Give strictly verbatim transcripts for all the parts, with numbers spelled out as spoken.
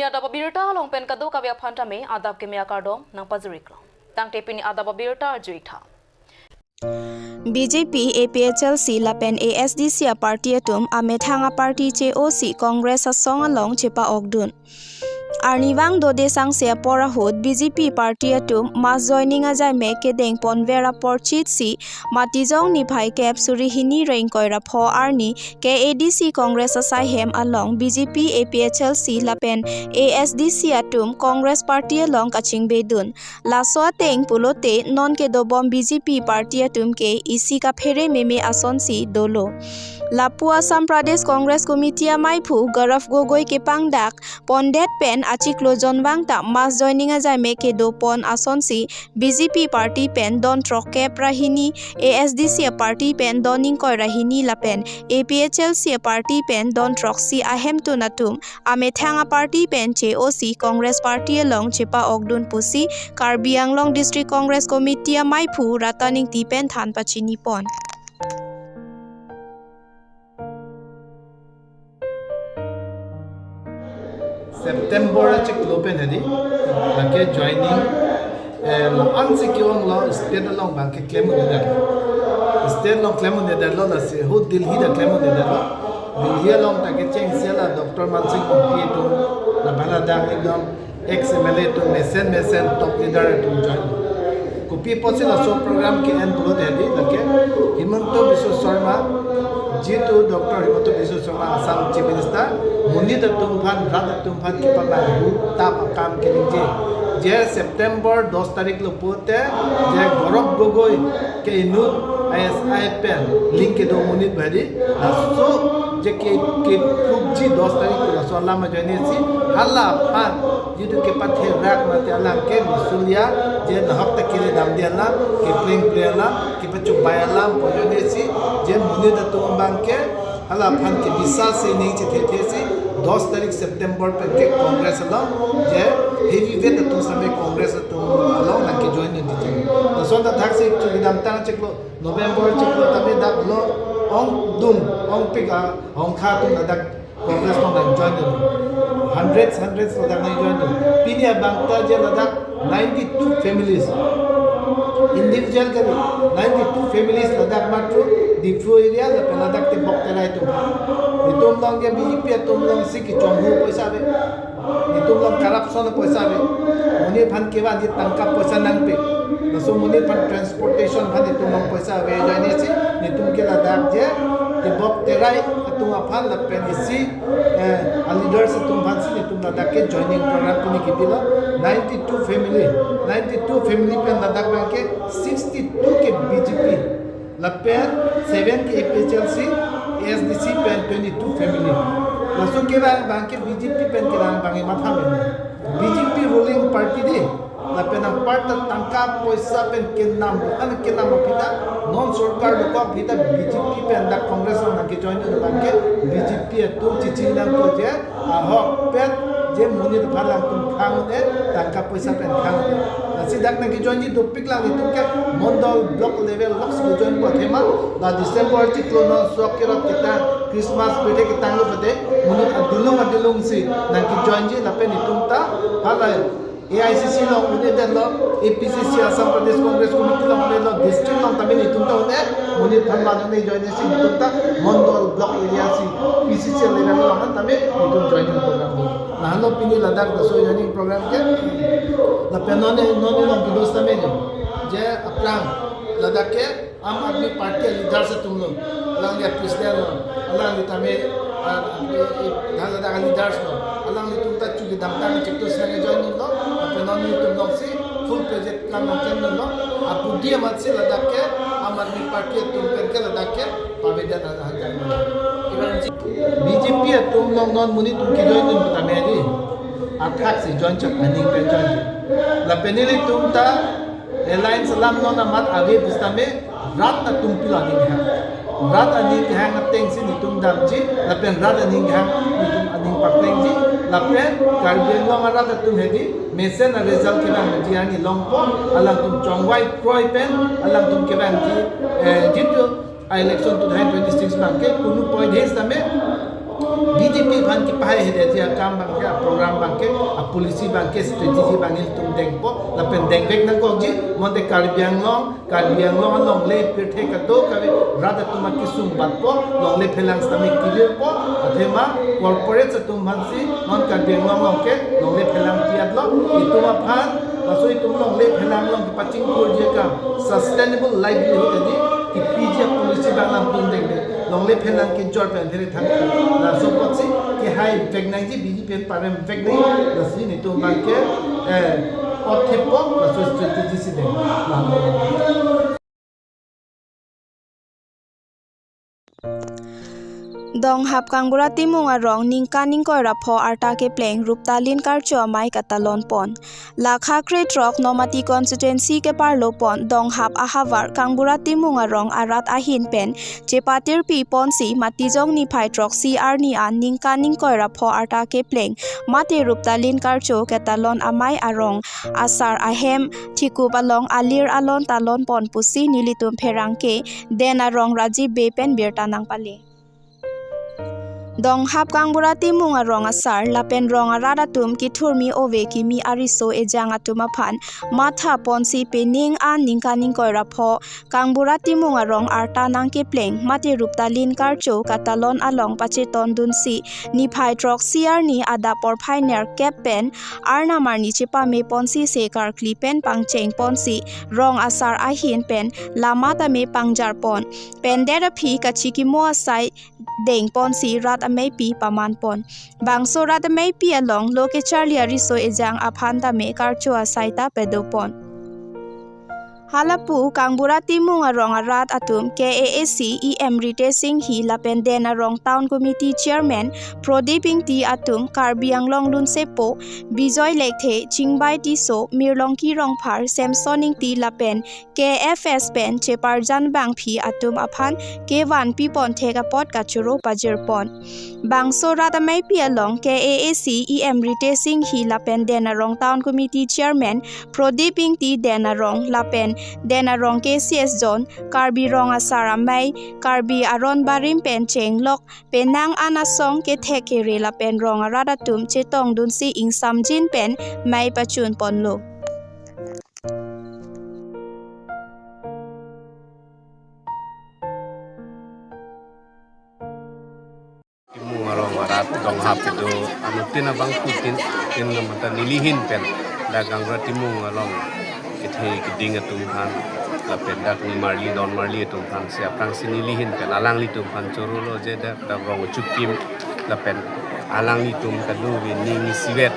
Adap abirta along pen kadokave aphan tame adap keme akardom nangpajiriklo. Tangte pini adap abirta arjuitha. B J P, A P H L C lapen A S D C a-party atum amethang a-party che-osi Congress asong along chepa-okdun. Arnivang dode sangse apor ahut B J P party atum mass joining ajai me kedeng ponver apor chitsi Matijong niphai kep suri hini ra ingkoi ra pho arni K A D C Congress asaihem along B J P, A P H L C lapen A S D C atum Congress party along kachingbedun. Laso ateng pulote non kedobom B J P party atum ke isi kaphere meme asonsi dolo. Lapu Assam Pradesh Congress Committee amaiphu Gaurav Gogoi kepangdak pondet pen achiklo jonvang ta mass joining ajai me kedopon asonsi B J P party pen don throkkep ra hini, A S D C a-party pen don ingkoi ra hini lapen A P H L C a-party pen don throksi ahemtun atum amethang a-party pen che-osi Congress party along chepa-okdun pusi Karbi Anglong District Congress Committee amaiphu Ratan Ingti pen than pachinipon. September achiklo pen hedi, lake joining, eh, la-ansi ke-onglo state along abang ke klem un-edetlo. State along klem un-edetlo, lasi ho Delhi ta klem un-edetlo. Delhi along ta kechengsi la Doctor Mansing Bhante atum, la bala dak ekdom ex M L A atum, mesen mesen top leader atum join. Kopi apotsi laso program ke-en pulote hedi, lake Himanta Biswa Sarma, jitu Doctor Himanta Biswa Sarma Assam Chief Minister, monit atum aphan, rat atum aphan kepabanghu ta akam keningje. Je September dos tarik lo pulote, je Gaurav Gogoi ke inut I S I pen link kedo monit badi, laso je ke, ke proof ji dos tarik lo, laso alam ajoinesi hala aphan jitu kepatherak mate alang ke musulia, je nahok ta kele damde alam, keplengple alam, kepachobei alam pu ajoinesi, je monit atum abang ke hala aphan kebisas si ning chethethesi, dos tarik September pen ke Congress along, je heavyweight atum sitame Congress atum along nangkejoin un-e cheng. Lason ta thaksi chu kedamtang chiklo, November chiklo tame dak lo ongdung, ongpik a-ongkha atum ladak Congress along nangjoin un-e. Hundreds, hundreds ladak nangjoin un-e. Pini abang ta je ladak ninety-two families. Individual kali, ninety-two families ladak matro Diphu area lapen ladak Tibok Terai atum. Itum along ke B J P atum alongsi kechonghu poisa ave. Itum along corruption poisa ave. Monit aphan kevanji tangka poisa nangpi. Laso monit aphan transportation aphan itum along poisa ave. Ajoinesi itum ke ladak je Tibok Terai atum aphan lapen isi, eh, a-leaders atum aphansi itum ladak ke joining program pini kepilo. Ninety-two family, ninety-two family pen ladak abang ke sixty-two ke B J P, lapen seven ke A P H L C, A S D C pen twenty-two family. Laso kevang abang ke B J P pen kevang abang ke matha meme. B J P ruling party dei, lapen anparta tangka poisa pen kenam, an kenam aphi ta, non sorkar dokok aphi ta B J P pen dak Congress along nangkejoin un-e abang ke B J P atum chichi nangpo je, ahokpet je monit aphan alangtum khang un-e, tangka poisa pen khang un-e. Lasi dak nangkejoinji dopik lang, itum ke mondol block level alongsi kejoinpo athema, la December chiklo non sok kerot ketang, Christmas birthday ketang lo pute, monit adulong adulongsi nangkejoinji lapen itum ta halai A I C C along un-edetlo, A P C C Assam Pradesh Congress Committee along un-edetlo, district along tame itum ta un-e, monit aphan van un-e ajoinesi itum ta mondol block area si P C C level along tame itum joining program do. Lahenlo pini ladak laso joining program ke, lapen non non along kedo sitame je, je aphrang ladak ke Aam Aadmi Party a-leaders atum lo, alangli a-president lo, alangli tame, ah, ah, eh, eh, hala dak a-leaders lo, alanglitum ta chu kedamtang chiklo si nangjoin lo, lapen non itum alongsi full project kam nangklem lo, apudi amatsi ladak ke Aam Aadmi Party atum pen ke ladak ke pavedet ahan jang lo. B J P atum along non monit atum kejoin un-e tame di, athaksi join chot, aning pen join. Lapen nelitum ta alliance alam non amat ave pusitame rat atum pilo aning kehang. Rat aning kehang atengsi nelitum damji, lapen rat aning kehang nelitum aning paplengji, lapen Karbi Anglong arat atum hedi mesen a-result kevangji arni longpo, alangtum chongvai kroi pen alangtum kevangji, eh, jitu a-election two thousand twenty-six abang ke kunu point he sitame B J P aphan kepahai hede ti akam abangke, a-program abangke, a-policy abangke, strategy abang ilitum dengpo, lapen dengvek nangkokji, mote Karbi Anglong, Karbi Anglong alongle pirthe kadokave rat atum akesung batpo, longle phelang sitame kevirpo, athema corporate atum aphansi non Karbi Anglong along ke longle phelang pi-etlo, itum aphan, laso itum longle phelang along kepachingthurji akam, sustainable livelihood adi kepiji a-policy abang lam tun dengde, longle phelang kejor pen phere thang, laso apotsi kehai vek nangji, B J P pen parem vek nangji, lasi nelitum abangke, eh, othepo, laso strategy si deng. Donghap Kangbura Timung arong ningkan ingkoi ra pho arta kepleng Ruptalin Karcho amei katalon pon. Lakha krethrok Nomati constituency keparlo pon Donghap ahavar Kangbura Timung arong arat ahin pen chepatirpi ponsi Matijong niphai throksi arni an ningkan ingkoi ra pho arta kepleng mate Ruptalin Karcho ketalon amei arong asar ahem thikup along alir alon talon pon pusi nelitum pherangke Den arong Rajiv Bey pen birta nangpale. Donghap Kangbura Timung arong asar lapen rong arat atum kethurmi ove kimi ariso ejang atum aphan matha ponsi pening an ningkan ingkoi ra pho Kangbura Timung arong arta nangkepleng mate Ruptalin Karcho katalon along pachetongdunsi niphai throksi arni adap porphai nerkep pen arnam arni chepame ponsi se karkli pen pangcheng ponsi rong asar ahin pen lama tame pangjar pon. Pen det aphi kachikimo asai deng ponsi rat ameipi paman pon. Bangso rat ameipi along lo kecharli ariso ejang aphan tame karcho asai ta pado pon. Halapu Kangbura Timung arong arat atum K A A C E M Ritesh Enghi lapen Den arong Town Committee Chairman Prodip Ingti atum Karbi Anglong lunsepo Bijoy Lekthe, Chingbai Tisso, Mirlongki Rongphar, Samson Ingti lapen K F S pen cheparjan bangphi atum aphan kevan pipon thek apot kachoro pajir pon. Bangso rat ameipi along K A A C E M Ritesh Enghi lapen Den arong Town Committee Chairman Prodip Ingti, Den arong lapen Den arong K C S Zone, Karbi Rong Asar Amei, Karbi Aron Barim pen chenglok penang an asong kethek kere lapen rong arat atum chetongdunsi ingsamjin pen mei pachun ponlo. Timung arong arat Donghap kedo anuttin abangphutin tin namata nelihin pen dak Kangbura Timung arong kethe keding atum aphan lapen dak nimarli donmarli atum aphan si aphrangsi nelihin pen alanglitum aphan chorolo je dak dak rong chukim lapen alanglitum kadu ning isivet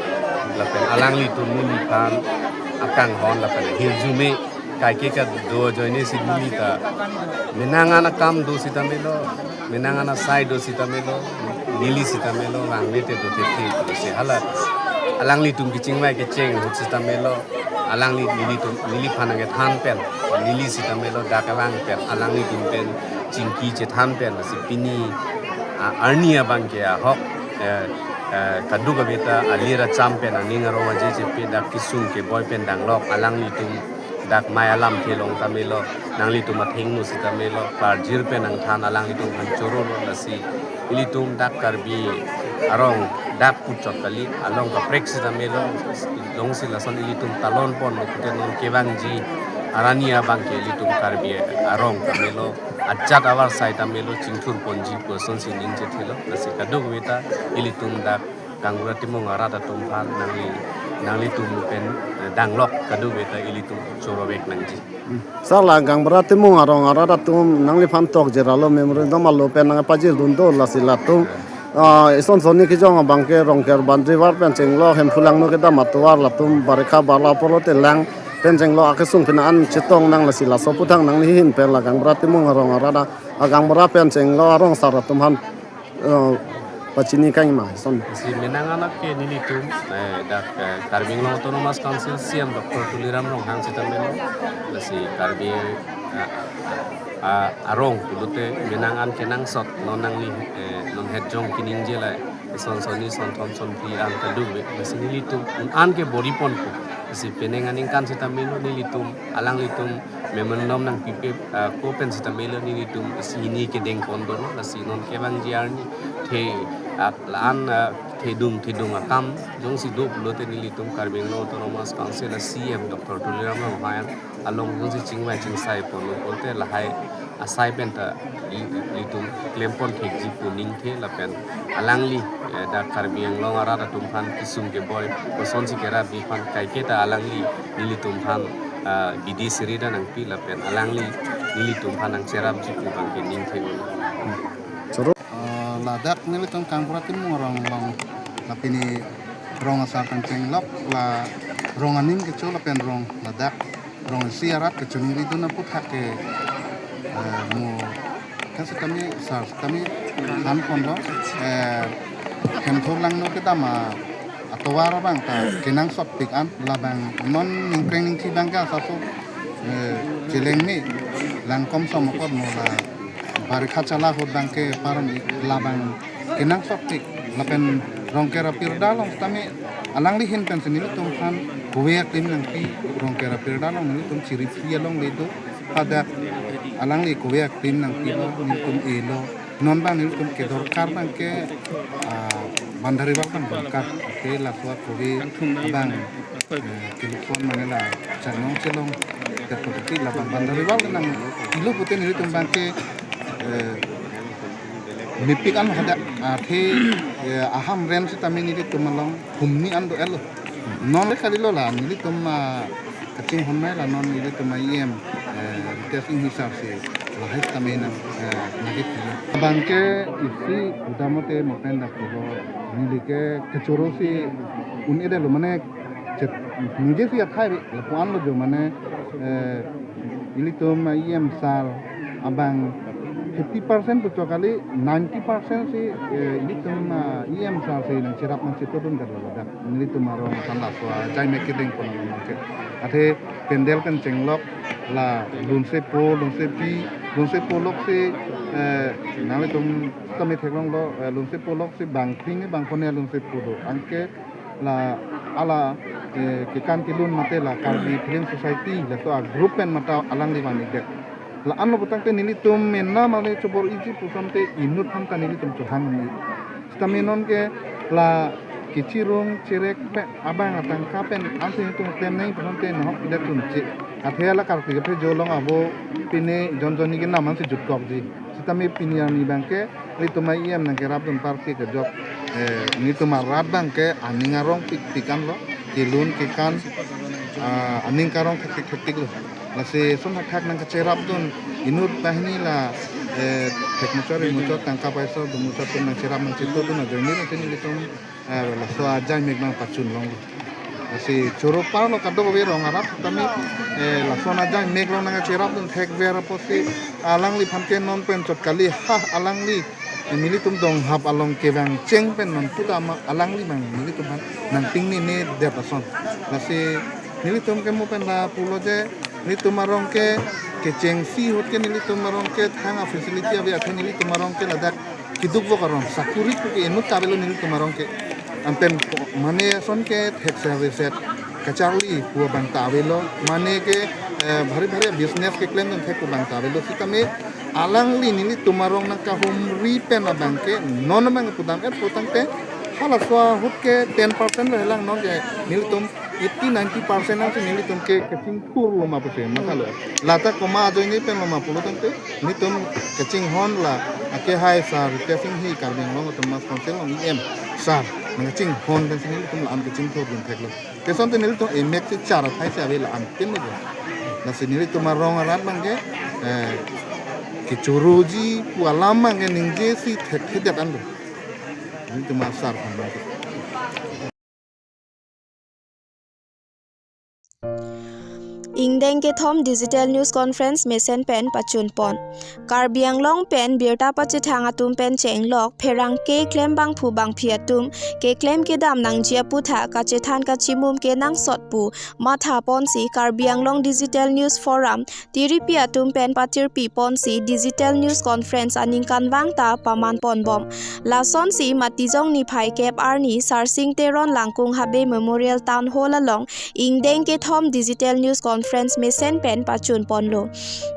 lapen alanglitum neliphan akanghon lapen hirjume kaike kado ajoine si neli ta menang an akam do sitame lo, menang an asai do sitame lo, neli sitame lo, vangve te do te te si hala alanglitum kechingvai kecheng ahut sitame lo, alangli nelitum neliphan nangkethan pen, neli sitame lo dak kevang pen, alanglitum pen chingki chethan pen si pini, a, arni abangke ahok, eh, eh, kadokave ta alir acham pen aning arong aje chepe dak kesung keboi pen danglok alanglitum dak mei alamthe along tame lo, nanglitum athengno sitame lo, parjir pen nangthan alanglitum aphan chorolo lasi ilitum dak Karbi arong dak puchot kali along kaprek sitame lo, jongsi lason ilitum talon ponlo pute non kevangji arni abangke ilitum Karbi arong tame lo, ajat avarsai tame lo, chingthur ponji pu asonsi ning chethelo, lasi kadokave ta ilitum dak Kangbura Timung arat atum aphan nangli nanglitum pen, eh, danglok kadokave ta ilitum chorovek nangji. Sir, la Kangbura Timung arong arat atum nangliphan tokjir alo memorandum alo pen nangpajirdun do lasi latum, ah, ison sonni kejong abangke Rongker boundary wall pen chenglok Hemphu Langno kedam atovar latum barikha bala polo telang pen chenglok akesung pina an chetong nang lasi laso aphuthak nanglihin pen la Kangbura Timung arong arat a, a Kangbura pen chenglok arong asar atum aphan, eh, pachini kangma ison. Si menang an ke nelitum, eh, dak, eh, Karbi Anglong Autonomous Council C M Doctor Tuliram Ronghang sitame lo, si Karbi, eh, ah, arong pulote menang an kenangsot non nangli, eh, non hetjong kiningje la ison sonni sonthom sonphli an kadokave, si nelitum un an ke bor-i ponpo, si penang aningkan sitame lo nelitum alanglitum memorandum nangpipe, ah, ako pen sitame lo nelitum isi hini kedeng pon dolo, lasi non kevangji arni the, ah, la-an, ah, thedung thedung akam jongsi do pulote nelitum Karbi Anglong Autonomous Council a C E M Doctor Tuliram Ronghang along jongsi chingvai chingsai ponlo pulote lahai asai pen ta i-, i-, itum klempon thekji pu ningthe lapen alangli, eh, dak Karbi Anglong arat atum aphan kesung keboi kosonsi kerapji aphan kaiketa alangli nelitum aphan, ah, bidi siri ta nangpi lapen alangli nelitum aphan nangcherapji pu abangke ningthe un. Ah, ladak nelitum Kangpura Timung arong along la pini rong asar kangchenglok, la rong anim kecho lapen rong ladak rong isi arat kechoningridun aphuthak ke, eh, mo kan sitame sar sitame than ponlo, eh, Hemthor Langno kedam atovar abang ta kenangsotpik an labang non ningkreng ningthi abangke asapso, eh, cheleng me lang kom som apot mo la barikha chala ahut abangke paron-ik labang kenangsotpik lapen Rongker apirda along sitame alangli ahin pensi nelitum aphan kove aklim nangpi, Rongker apirda along nelitum chiriphi alongle do, pada alangli kove aklim nangpilo, nelitum elo, non abang nelitum kedorkar abangke, ah, boundary wall abang dorkar, ke laso akove abang, eh, kelukson mane la chanong chelong, tepoteti labang boundary wall nangpilo pute nelitum abangke, eh, mepik an hadak, ah, the, eh, aham rem sitame nelitum along humni an do-etlo. Non le kalilo la nelitum, ah, kachinghon nai la non nelitum a E M, eh, Ritesh Enghi sar si lahai sitame nang, eh, nangkepilo. Abangke isi udamote mo pen dak pulo neli ke kechoro si un-edetlo mane chet ningje si athai ave lapu anlo jo mane, eh, ilitum, ah, E M sar abang fifty percent puchok kali, ninety percent si, eh, ilitum, ah, E M sar si nangcherap nangchetodun katlo ladak. Nelitum arong aphan laso ajai mek kedeng pon abangke. Athe pandal pen chenglok la lunsepo, lunsepi, lunsepo lok si, eh, nanglitum sitame theklonglo, eh, lunsepo lok si bang kring bang kone lunsepo do. Anke la ala, eh, kekan kelun mate la Karbi Film Society laso a group pen mata alangli van-ikdet. La anlo putangte nelitum mena mane chobor-ikji pusonte inut aphan ta nelitum chohang ni. Sitame non ke la kechirung cherek pen abang atangka pen ansi nelitum klem nai pusonte nahok pidet tunche. Athe la Karbi kaphejo along avo pine jon jon ni kenam ansi jutkokji. Sitame pini arni abangke nelitum a E M nangkerapdun parke kejok, eh, nelitum arat abangke aning arong pikpik anlo, kelun kekan, ah, aning karong thektik thektiklo. Lasi son hakthak nangkacherapdun inut banghini la, eh, thek muchot ri muchot tangka paisa do muchot atum nangcherap nangchetodun ajoine lasi nelitum, eh, laso ajai mek abang pachun longlo. Lasi choro parlo kadokave rong arat tame, eh, lason ajai mek along nangcherapdun thekver apotsi alangliphan ke non pen chot kali ha alangli, eh, nelitum donghap along kevang cheng pen non puta ma alangli abang nelitum aphan nangpingnine det ason. Lasi nelitum ke mo pen la pulo je nelitum arong ke kechengsi ahut ke nelitum arong ke thang a facility ave athe nelitum arong ke ladak keduk vok arong sakuri pu ke inut ta avelo nelitum arong ke. Anpen ko-, mane ason ke thek service kacharli pu abang ta avelo. Mane ke, eh, bhari bhari business keklemdun thek pu abang ta avelo. Sitame alangli nelitum arong nangkahumri pen abangke non abang pudam-et putangte halaso ahut ke ten percent lo helang non ke nelitum eighty ninety percent ansi nelitum ke kachingthurlo ma pusi mathalo. Lata koma ajoine pen lo ma pulo tangte nelitum kachinghon la akehai sar Ritesh Enghi Karbi Anglong Autonomous Council along E M sar nangkachinghon pensi nelitum la-an kachingthurdun theklo. Kesonte nelitum emek si char athai si ave la-an tin lo. Lasi nelitum arong arat abangke, eh, kechoroji pu alam abangke ningjesi thekthedet anlo. Nelitum asar aphan abangke. Ingdeng kethom Digital News Conference mesen pen pachunpon. Karbi Anglong pen birta pachethang atum pen chenglok pherangke klembangphu bangphi atum keklem kedam nangji aphuthak kachethan kachimum kenangsot pu mathaponsi Karbi Anglong Digital News Forum tiripi atum pen patirpiponsi Digital News Conference aningkanvang ta pamanponbom. Lasonsi Matijong niphai kep arni Sarsing Teron Langkung Habe Memorial Town Hall along ingdeng kethom Digital News Conference conference mesen pen pachun ponlo.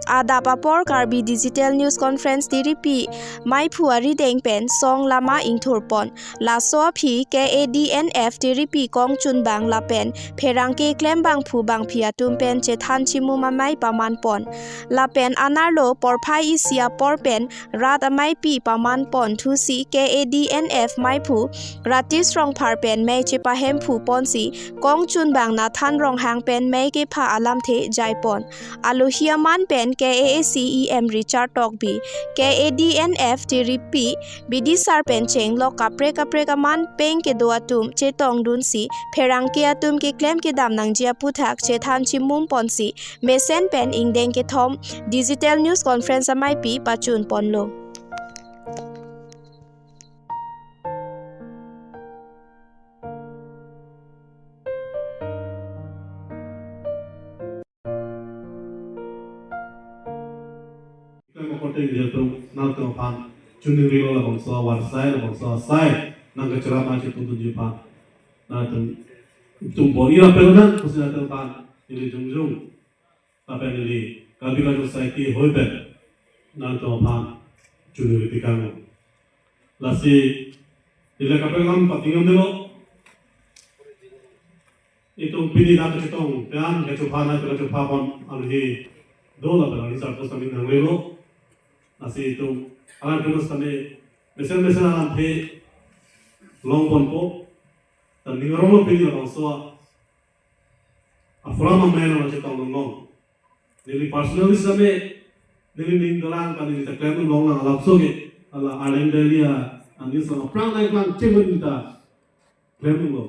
Adap apor Karbi Digital News Conference tiripi maiphu arideng pen song lama ingthur pon. Laso aphi K A D N F tiripi kongchunbang lapen pherangke klembangphu bangphi atum pen chethan chimum amei paman pon. Lapen anerlo porphai isi apor pen rat ameipi paman pon thusi K A D N F maiphu Ratis Rongphar pen mei chepahemphu ponsi kongchunbang Nathan Ronghang pen mei kepha alamthe jai pon. Alohi aman pen K A A C E M Richard Tokbi, K A D N F tiripi bidisar pen chenglok kaprek kaprek aman peng kedo atum chetongdunsi pherangke atum keklem kedam nangji aputhak chethan chimum ponsi mesen pen ingdeng kethom Digital News Conference ameipi pachun ponlo. Klem akorte nelitum nangtum aphan choningri lo labangso avarsai labangso asai nangkachara ma chepudunji aphan nangtum tum bor-i ra pelo nang pusi nangtum aphan neli jongjong lapen neli Karbi Cultural Society hoi pen nangtum aphan choningri pikang. Lasi neli kaprek alam patingam delo. Itum pini nangkachetong pen kachopha nangtum kachopha pon alohi do lapen alohi sarpo sami nanglelo. Lasi itum alang tumas kami mesen mesen alamthe long ponpo. Dan ning arong lo pini labangso a-forum amei nangchetong longlong. Neli personally sami neli ning dolang pen neli ta klem longlong alam so ke ala Arleng Daily a-news along aphrang nai aphrang chengmen neli ta klem longlo.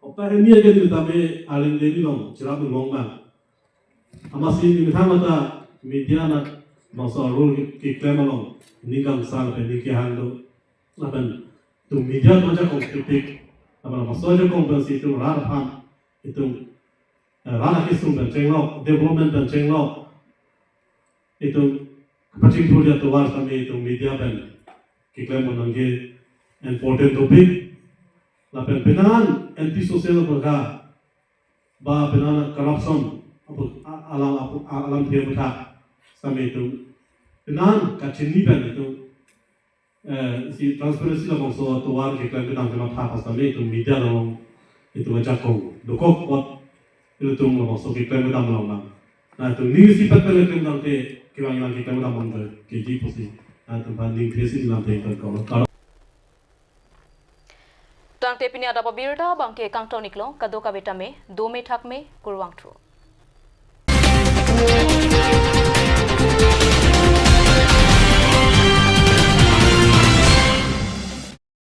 Hopta hini ke neli ta me Arleng Daily along cherap longlong bang. Amatsi neli methang mata media anat bangso a-role ke, keklem along ning kangsang pen ning kehang do. Lapen itum media atum ajakong kritik, lapen labangso ajakong pensi itum rat aphan itum, eh, rat akesung pen chenglok, development pen chenglok, itum kepachingthurji atovar sami itum media pen keklem nangji important topic. Lapen penang anti social aphuthak, ba penang corruption aphu-, a-, alam aphu-, a-, alamthe aphuthak sami itum penang kachini pen itum, eh, si transparency labangso atovar keklem kedam kematha pasal itum media along itum ajakong dokok apot itum labangso keklem kedam longlong. Na itum ning isi pet pen keklem kedam te kevang nang keklem kedam long keji pusi na itum aphan ning kre-isi lam te itum kong. Tangte pini adap abirta abangke kangton iklo, kadokave tame dome thakme, kurvangthu.